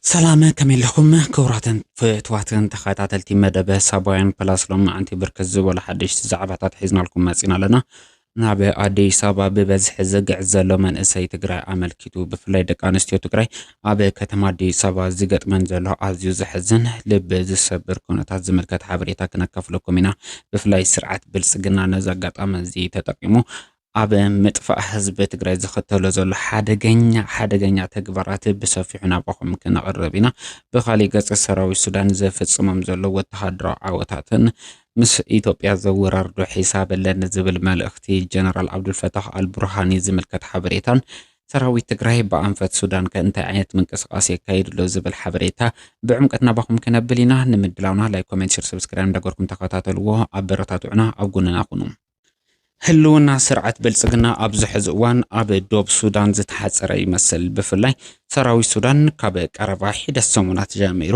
ሰላም፣ ከመይ ኣለኹም ክቡራትን ፍትዋትን ተኸታተልቲ መደብ ሳባውያን ፕላስ? ሎማዓንቲ ብርክት ዝበሉ ሓደሽቲ ዛዕባታት ሒዝናልኩም መፂና ኣለና። ናብ ኣዲስ ኣበባ ብበዝሒ ዝግዕዝ ዘሎ መንእሰይ ትግራይ ኣመልኪቱ፣ ብፍላይ ደቂ ኣንስትዮ ትግራይ ኣብ ከተማ ኣዲስ ኣበባ ዝገጥመን ዘሎ ኣዝዩ ዘሕዝን ልቢ ዝሰብር ኩነታት ዝምልከት ሓበሬታ ክነካፍለኩም ኢና። ብፍላይ ስርዓት ብልፅግና ነዚ ኣጋጣሚ እዚ ተጠቂሙ ኣብ ምጥፋእ ህዝቢ ትግራይ ዝኽተሎ ዘሎ ሓደገኛ ሓደገኛ ተግባራት ብሰፊሑ ናባኹም ክነቕርብ ኢና። ብኻሊእ ገፅ ሰራዊት ሱዳን ዘፍፅሞም ዘሎ ወተሃደራዊ ዓወታትን ምስ ኢትዮጵያ ዘወራርዶ ሒሳብ ኣለኒ ዝብል መልእኽቲ ጀነራል ዓብዱልፈታሕ ኣልቡርሃኒ ዝምልከት ሓበሬታን ሰራዊት ትግራይ ብኣንፈት ሱዳን ከ እንታይ ዓይነት ምንቅስቃስ የካይድ ኣሎ ዝብል ሓበሬታ ብዕምቀት ናባኹም ክነብል ኢና። ንምድላውና ላይክ፣ ኮሜንት፣ ሸር፣ ሰብስክራይብ እንዳገርኩም ተኸታተልዎ፣ ኣበረታትዑና፣ ኣብ ጎንና ኩኑ። ህልውና ስርዓት ብልጽግና ኣብዚ ሕዚ እዋን ኣብ ዶብ ሱዳን ዝተሓጸረ ይመስል። ብፍላይ ሰራዊት ሱዳን ካብ ቀረባ ሒደት ሰሙናት ጀሚሩ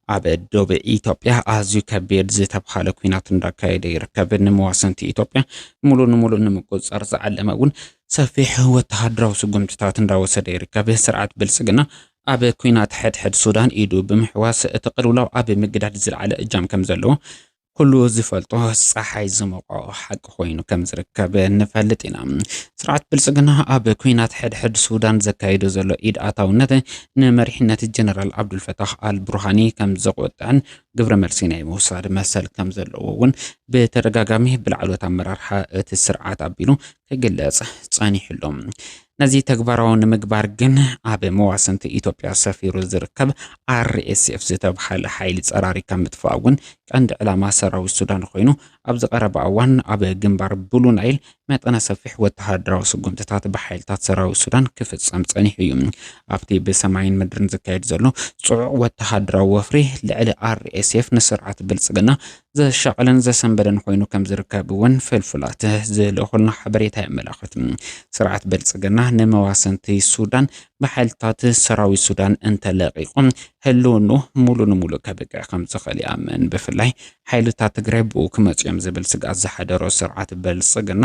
ኣብ ዶብ ኢትዮጵያ ኣዝዩ ከቢድ ዝተብሃለ ኲናት እንዳካየደ ይርከብ። ንመዋሰንቲ ኢትዮጵያ ሙሉ ንሙሉ ንምቁጽጻር ዝዓለመ እውን ሰፊሕ ወተሃደራዊ ስጉምትታት እንዳወሰደ ይርከብ። ስርዓት ብልጽግና ኣብ ኲናት ሕድሕድ ሱዳን ኢዱ ብምሕዋስ እቲ ቅልውላው ኣብ ምግዳድ ዝለዓለ እጃም ከም ዘለዎ ኩሉ ዝፈልጦ ጸሓይ ዝሞቆ ሓቂ ኮይኑ ከም ዝርከብ ንፈልጥ ኢና። ስርዓት ብልጽግና ኣብ ኲናት ሕድሕድ ሱዳን ዘካየዶ ዘሎ ኢድ ኣታውነት ንመሪሕነት ጀነራል ዓብዱልፈታሕ ኣል ቡርሃኒ ከም ዘቆጥዕን ግብረ መልሲ ናይ ምውሳድ መሰል ከም ዘለዎ እውን ብተደጋጋሚ ብላዕሎት ኣመራርሓ እቲ ስርዓት ኣቢሉ ክግለጽ ጸኒሑ ኣሎ። ነዚ ተግባራዊ ንምግባር ግን ኣብ መዋስንቲ ኢትዮጵያ ሰፊሩ ዝርከብ ኣር ኤስ ኤፍ ዝተብሃለ ሓይሊ ጸራሪካ ምጥፋእ እውን ቀንዲ ዕላማ ሰራዊት ሱዳን ኮይኑ፣ ኣብዚ ቀረባ እዋን ኣብ ግንባር ብሉ ናይል መጠነ ሰፊሕ ወተሃደራዊ ስጉምትታት ብሓይልታት ሰራዊት ሱዳን ክፍጸም ጸኒሑ እዩ። ኣብቲ ብሰማይን ምድርን ዝካየድ ዘሎ ጽዑቕ ወተሃደራዊ ወፍሪ ልዕሊ ኣር ኤስ ኤፍ ንስርዓት ብልጽግና ዘሻቐለን ዘሰንበደን ኮይኑ ከም ዝርከብ እውን ፍልፍላት ዝልእኹልና ሓበሬታ የመላኽት። ስርዓት ብልጽግና ንመዋሰንቲ ሱዳን ብሓይልታት ሰራዊት ሱዳን እንተለቂቑ ህልውኑ ሙሉ ንሙሉ ከብቅዕ ከም ዝኽእል ይኣምን። ብፍላይ ሓይልታት ትግራይ ብኡ ክመፅዮም ዝብል ስግኣት ዝሓደሮ ስርዓት ብልጽግና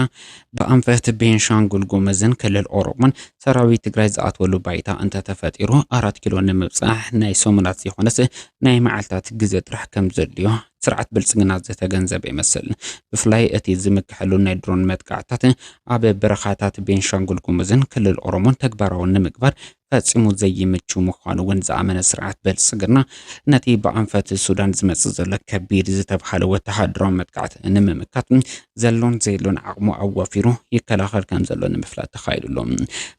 ብኣንፈት ቤንሻንጉል ጉምዝን ክልል ኦሮሞን ሰራዊት ትግራይ ዝኣትወሉ ባይታ እንተተፈጢሩ ኣራት ኪሎ ንምብፃሕ ናይ ሰሙናት ዘይኮነስ ናይ መዓልታት ግዜ ጥራሕ ከም ዘድልዮ ስርዓት ብልጽግና ዝተገንዘበ ይመስል። ብፍላይ እቲ ዝምክሐሉ ናይ ድሮን መጥቃዕታት ኣብ በረኻታት ቤንሻንጉል ጉሙዝን ክልል ኦሮሞን ተግባራዊ ንምግባር ፈጺሙ ዘይምቹ ምዃኑ እውን ዝኣመነ ስርዓት ብልጽግና ነቲ ብኣንፈት ሱዳን ዝመጽእ ዘሎ ከቢድ ዝተብሃለ ወተሃደራዊ መጥቃዕቲ ንምምካት ዘሎን ዘየሎን ዓቕሙ ኣዋፊሩ ይከላኸል ከም ዘሎ ንምፍላጥ ተኻኢሉ ኣሎ።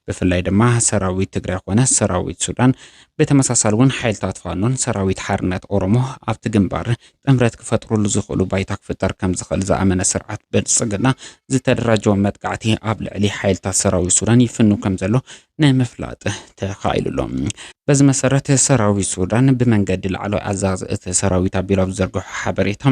ብፍላይ ድማ ሰራዊት ትግራይ ኮነ ሰራዊት ሱዳን ብተመሳሳሊ እውን ሓይልታት ፋኖን ሰራዊት ሓርነት ኦሮሞ ኣብቲ ግንባር ጥምረት ክፈጥሩሉ ዝኽእሉ ባይታ ክፍጠር ከም ዝኽእል ዝኣመነ ስርዓት ብልጽግና ዝተደራጀወ መጥቃዕቲ ኣብ ልዕሊ ሓይልታት ሰራዊት ሱዳን ይፍኑ ከም ዘሎ ንምፍላጥ ተኻኢሉ ኣሎ። በዚ መሰረት ሰራዊት ሱዳን ብመንገዲ ላዕለዋይ ኣዛዚ እቲ ሰራዊት ኣቢሉ ኣብ ዝዘርግሖ ሓበሬታ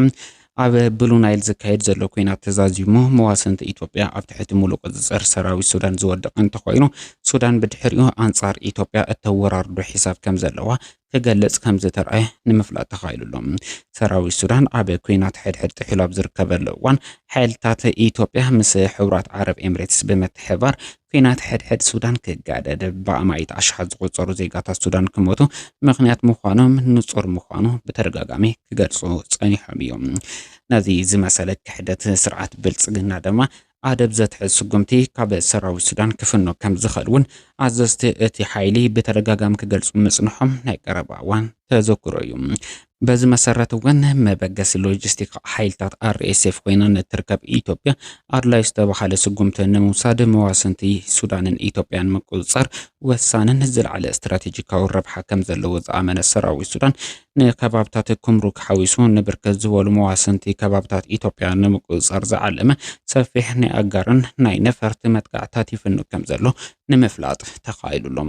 ኣብ ብሉ ናይል ዝካየድ ዘሎ ኲናት ተዛዚሙ መዋስንቲ ኢትዮጵያ ኣብ ትሕቲ ሙሉእ ቁፅፅር ሰራዊት ሱዳን ዝወድቕ እንተኾይኑ ሱዳን ብድሕሪኡ ኣንጻር ኢትዮጵያ እተወራርዶ ሒሳብ ከም ዘለዋ ክገልጽ ከም ዝተርኣየ ንምፍላጥ ተኻኢሉ ኣሎ። ሰራዊት ሱዳን ኣብ ኲናት ሕድሕድ ጥሒሉ ኣብ ዝርከበሉ እዋን ሓይልታት ኢትዮጵያ ምስ ሕቡራት ዓረብ ኤምሬትስ ብምትሕባር ኲናት ሕድሕድ ሱዳን ክጋደድ ብኣማኢት ኣሽሓት ዝቑጸሩ ዜጋታት ሱዳን ክሞቱ ምኽንያት ምዃኖም ንጹር ምዃኑ ብተደጋጋሚ ክገልጹ ጸኒሖም እዮም። ነዚ ዝመሰለ ክሕደት ስርዓት ብልጽግና ድማ ኣደብ ዘትሕዝ ስጉምቲ ካብ ሰራዊት ሱዳን ክፍኖ ከም ዝኽእል እውን ኣዘዝቲ እቲ ሓይሊ ብተደጋጋሚ ክገልጹ ምጽንሖም ናይ ቀረባ እዋን ተዘክሮ እዩ። በዚ መሰረት እውን መበገሲ ሎጂስቲክ ሓይልታት ኣር ኤስ ኤፍ ኮይና ንትርከብ ኢትዮጵያ ኣድላዩ ዝተባሃለ ስጉምቲ ንምውሳድ መዋስንቲ ሱዳንን ኢትዮጵያን ምቁጽጻር ወሳንን ዝለዓለ ስትራቴጂካዊ ረብሓ ከም ዘለዎ ዝኣመነ ሰራዊት ሱዳን ንከባብታት ኩምሩክ ሓዊሱ ንብርክት ዝበሉ መዋስንቲ ከባብታት ኢትዮጵያ ንምቁጽጻር ዝዓለመ ሰፊሕ ናይ ኣጋርን ናይ ነፈርቲ መጥቃዕታት ይፍኑ ከም ዘሎ ንምፍላጥ ተኻኢሉ ኣሎ።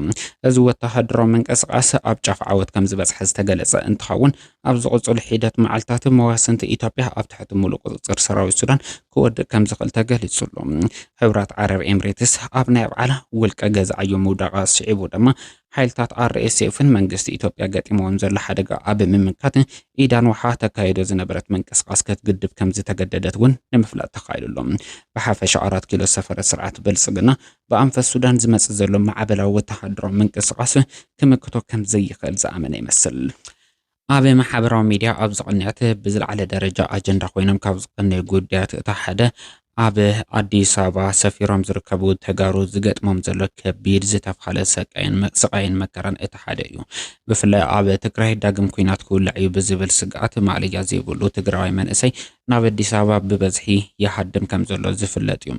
እዚ ወተሃደራዊ ምንቅስቃስ ኣብ ጫፍ ዓወት ከም ዝበጽሐ ዝተገለጸ እንትኸውን ኣብ ዝቕጽሉ ሒደት መዓልታት መዋስንቲ ኢትዮጵያ ኣብ ትሕቲ ሙሉእ ቁጽጽር ሰራዊት ሱዳን ክወድቅ ከም ዝኽእል ተገሊጹ ኣሎ። ሕቡራት ዓረብ ኤምሬትስ ኣብ ናይ ባዕላ ውልቀ ገዛዓዮ ምውዳቓ ስዒቡ ድማ ሓይልታት ኣር ኤስ ኤፍን መንግስቲ ኢትዮጵያ ገጢሞም ዘሎ ሓደጋ ኣብ ምምካት ኢዳን ዋሓ ተካይዶ ዝነበረት ምንቅስቃስ ክትግድብ ከም ዝተገደደት እውን ንምፍላጥ ተኻኢሉ ኣሎ። ብሓፈሻ ኣራት ኪሎ ዝሰፈረ ስርዓት ብልጽግና ብኣንፈት ሱዳን ዝመጽእ ዘሎ ማዕበላዊ ወተሃደራዊ ምንቅስቃስ ክምክቶ ከም ዘይኽእል ዝኣመነ ይመስል። ኣብ ማሕበራዊ ሚድያ ኣብዚ ቅንያት ብዝለዓለ ደረጃ ኣጀንዳ ኮይኖም ካብ ዝቐነዩ ጉዳያት እቲ ሓደ ኣብ ኣዲስ ኣበባ ሰፊሮም ዝርከቡ ተጋሩ ዝገጥሞም ዘሎ ከቢድ ዝተፍሃለ ስቃይን መከራን እቲ ሓደ እዩ። ብፍላይ ኣብ ትግራይ ዳግም ኲናት ክውላዕ እዩ ብዝብል ስግኣት ማእለያ ዘይብሉ ትግራዋይ መንእሰይ ናብ ኣዲስ ኣበባ ብበዝሒ ይሃድም ከም ዘሎ ዝፍለጥ እዩ።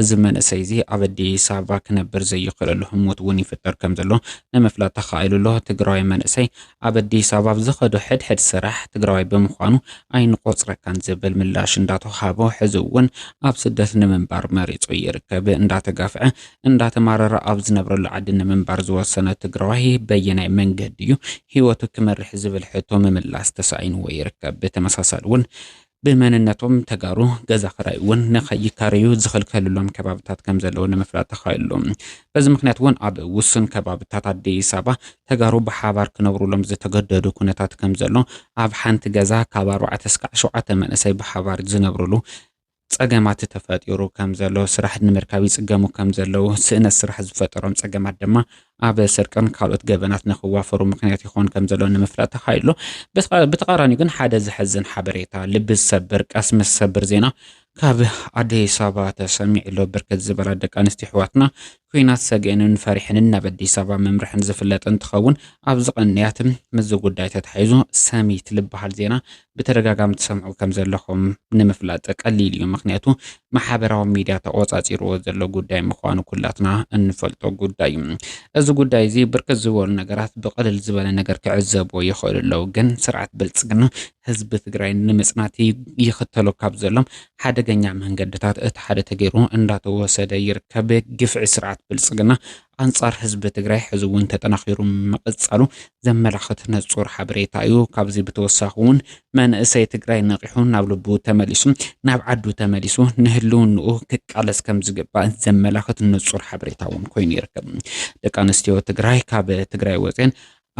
እዚ መንእሰይ እዚ ኣብ ኣዲስ ኣበባ ክነብር ዘይኽእለሉ ህሞት እውን ይፍጠር ከም ዘሎ ንምፍላጥ ተኻኢሉ ኣሎ። ትግራዋይ መንእሰይ ኣብ ኣዲስ ኣበባ ኣብ ዝኸዶ ሕድሕድ ስራሕ ትግራዋይ ብምዃኑ ኣይንቆፅረካን ዝብል ምላሽ እንዳተዋሃቦ ሕዚ እውን ኣብ ስደት ንምንባር መሪፁ ይርከብ። እንዳተጋፍዐ እንዳተማረረ ኣብ ዝነብረሉ ዓዲ ንምንባር ዝወሰነ ትግራዋይ በየናይ መንገዲ እዩ ህይወቱ ክመርሕ ዝብል ሕቶ ምምላስ ተሳኢንዎ ይርከብ። ብተመሳሳሊ እውን ብመንነቶም ተጋሩ ገዛ ክራይ እውን ንኸይካረዩ ዝኽልከልሎም ከባብታት ከም ዘለዉ ንምፍላጥ ተኻኢሉ። በዚ ምክንያት እውን ኣብ ውሱን ከባብታት ኣዲስ ኣበባ ተጋሩ ብሓባር ክነብሩሎም ዝተገደዱ ኩነታት ከም ዘሎ ኣብ ሓንቲ ገዛ ካብ ኣርባዕተ እስካዕ ሸውዓተ መንእሰይ ብሓባር ዝነብሩሉ ጸገማት ተፈጢሩ ከም ዘሎ፣ ስራሕ ንምርካብ ይጽገሙ ከም ዘለዉ፣ ስእነት ስራሕ ዝፈጠሮም ጸገማት ድማ ኣብ ስርቅን ካልኦት ገበናት ንኽዋፈሩ ምክንያት ይኾን ከም ዘሎ ንምፍላጥ ተኻኢሉ። ብተቓራኒኡ ግን ሓደ ዘሕዝን ሓበሬታ፣ ልቢ ዝሰብር፣ ቀስሚ ዝሰብር ዜና ካብ ኣዲስ ኣበባ ተሰሚዑ ኣሎ። ብርክት ዝበላ ደቂ ኣንስትዮ ኣሕዋትና ኲናት ሰጊአንን ፈሪሐንን ናብ ኣዲስ ኣበባ ምምርሐን ዝፍለጥ እንትኸውን፣ ኣብዚ ቅንያት ምስዚ ጉዳይ ተታሒዙ ሰሚት ዝበሃል ዜና ብተደጋጋሚ ትሰምዑ ከም ዘለኹም ንምፍላጥ ቀሊል እዩ። ምክንያቱ ማሕበራዊ ሚድያ ተቆጻጺርዎ ዘሎ ጉዳይ ምዃኑ ኩላትና እንፈልጦ ጉዳይ እዩ። እዚ ጉዳይ እዚ ብርክት ዝበሉ ነገራት ብቅልል ዝበለ ነገር ክዕዘብዎ ይኽእሉ ኣለዉ። ግን ስርዓት ብልጽግና ህዝቢ ትግራይ ንምጽናት ይኽተሎ ካብ ዘሎም ሓደገኛ መንገድታት እቲ ሓደ ተገይሩ እንዳተወሰደ ይርከብ። ግፍዒ ስርዓት ብልጽግና ኣንጻር ህዝቢ ትግራይ ሕዚ እውን ተጠናኺሩ ምቕጻሉ ዘመላኽት ንጹር ሓበሬታ እዩ። ካብዚ ብተወሳኺ እውን መንእሰይ ትግራይ ነቒሑ ናብ ልቡ ተመሊሱ ናብ ዓዱ ተመሊሱ ንህልውንኡ ክቃለስ ከም ዝግባእ ዘመላኽት ንጹር ሓበሬታ እውን ኮይኑ ይርከብ። ደቂ ኣንስትዮ ትግራይ ካብ ትግራይ ወፅየን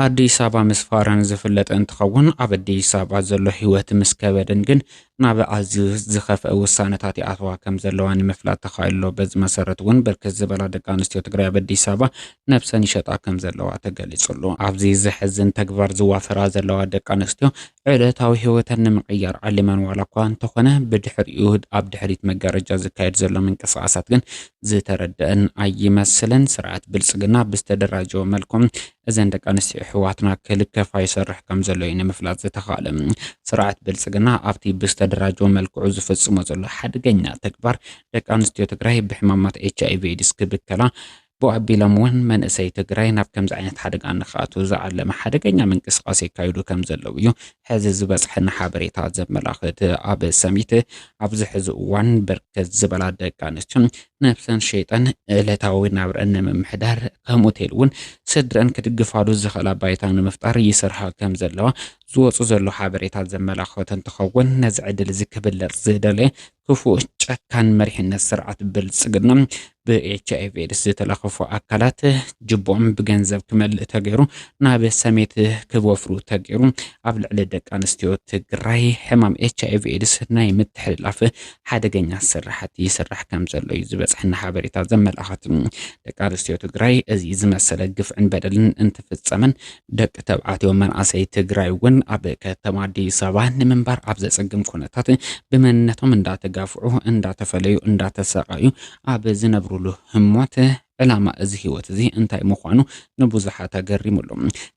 ኣዲስ ኣበባ ምስፋረን ዝፍለጥ እንትኸውን፣ ኣብ ኣዲስ ኣበባ ዘሎ ህይወት ምስ ከበደን ግን ናብ ኣዝዩ ዝኸፍአ ውሳነታት ይኣትዋ ከም ዘለዋ ንምፍላጥ ተኻኢሉ ኣሎ። በዚ መሰረት እውን ብርክት ዝበላ ደቂ ኣንስትዮ ትግራይ ኣብ ኣዲስ ኣበባ ነብሰን ይሸጣ ከም ዘለዋ ተገሊጹ ኣሎ። ኣብዚ ዘሕዝን ተግባር ዝዋፈራ ዘለዋ ደቂ ኣንስትዮ ዕለታዊ ህይወተን ንምቕያር ዓሊመን ዋላ እኳ እንተኾነ፣ ብድሕሪኡ ኣብ ድሕሪት መጋረጃ ዝካየድ ዘሎ ምንቅስቃሳት ግን ዝተረደአን ኣይመስልን። ስርዓት ብልጽግና ብዝተደራጀወ መልኩም እዘን ደቂ ኣንስትዮ ኣሕዋትና ክልከፋ ይሰርሕ ከም ዘሎ እዩ ንምፍላጥ ዝተኻእለ። ስርዓት ብልጽግና ኣብቲ ብዝተደራጀወ መልክዑ ዝፍጽሞ ዘሎ ሓደገኛ ተግባር ደቂ ኣንስትዮ ትግራይ ብሕማማት ኤች ኣይ ቪ ኤድስ ክብከላ ብኣቢሎም እውን መንእሰይ ትግራይ ናብ ከምዚ ዓይነት ሓደጋ ንክኣቱ ዝዓለመ ሓደገኛ ምንቅስቃስ የካይዱ ከም ዘለዉ እዩ ሕዚ ዝበፅሐና ሓበሬታ ዘመላኽት። ኣብ ሰሚት ኣብዚ ሕዚ እዋን ብርክት ዝበላ ደቂ ኣንስትዮ ነብሰን ሸይጠን ዕለታዊ ናብረአን ንምምሕዳር ከምኡ ተይሉ እውን ስድረአን ክድግፋሉ ዝኽእላ ባይታ ንምፍጣር ይሰርሓ ከም ዘለዋ ዝወፁ ዘሎ ሓበሬታ ዘመላኽት እንትኸውን፣ ነዚ ዕድል እዚ ክብለፅ ዝደለየ ክፉእ ጨካን መሪሕነት ስርዓት ብልጽግና ብኤች ኣይ ቪ ኤድስ ዝተለኸፉ ኣካላት ጅቦም ብገንዘብ ክመልእ ተገይሩ ናብ ሰሜት ክወፍሩ ተገይሩ ኣብ ልዕሊ ደቂ ኣንስትዮ ትግራይ ሕማም ኤች ኣይ ቪ ኤድስ ናይ ምትሕልላፍ ሓደገኛ ስራሓት ይስራሕ ከም ዘሎ እዩ ዝበፅሐና ሓበሬታ ዘመላኽት። ደቂ ኣንስትዮ ትግራይ እዚ ዝመሰለ ግፍዕን በደልን እንትፍጸመን ደቂ ተባዕትዮ መናእሰይ ትግራይ እውን ኣብ ከተማ ኣዲስ ኣበባ ንምንባር ኣብ ዘጸግም ኩነታት ብመንነቶም እንዳተጋፍዑ፣ እንዳተፈለዩ፣ እንዳተሰቃዩ ኣብ ዝነብሩሉ ህሞት ዕላማ እዚ ህይወት እዚ እንታይ ምዃኑ ንብዙሓት ኣገሪሙ ኣሎ።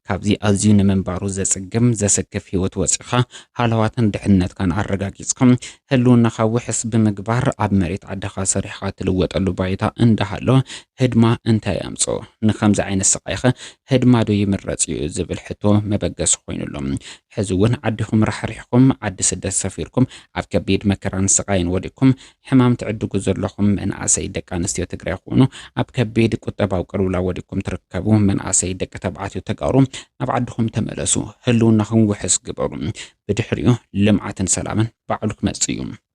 ካብዚ ኣዝዩ ንምንባሩ ዘጽግም ዘሰክፍ ህይወት ወጺኻ ሃለዋትን ድሕነትካን ኣረጋጊጽካ ህልውናኻ ውሕስ ብምግባር ኣብ መሬት ዓድኻ ሰሪሕኻ ትልወጠሉ ባይታ እንዳሃሎ ህድማ እንታይ ኣምጽኦ? ንኸምዚ ዓይነት ስቓይኸ ህድማ ዶ ይምረጽ እዩ ዝብል ሕቶ መበገሲ ኮይኑ ኣሎ። ሕዚ እውን ዓድኹም ራሕሪሕኩም ዓዲ ስደት ሰፊርኩም ኣብ ከቢድ መከራን ስቓይን ወዲቕኩም ሕማም ትዕድጉ ዘለኹም መናእሰይ ደቂ ኣንስትዮ ትግራይ ይኹኑ ኣብ ከቢድ ቁጠባዊ ቅልውላው ወዲቕኩም ትርከቡ መናእሰይ ደቂ ተባዕትዮ ተጋሩ ናብ ዓድኹም ተመለሱ። ህልውናኹም ውሕስ ግበሩ። ብድሕሪኡ ልምዓትን ሰላምን ባዕሉ ክመጽእ እዩ።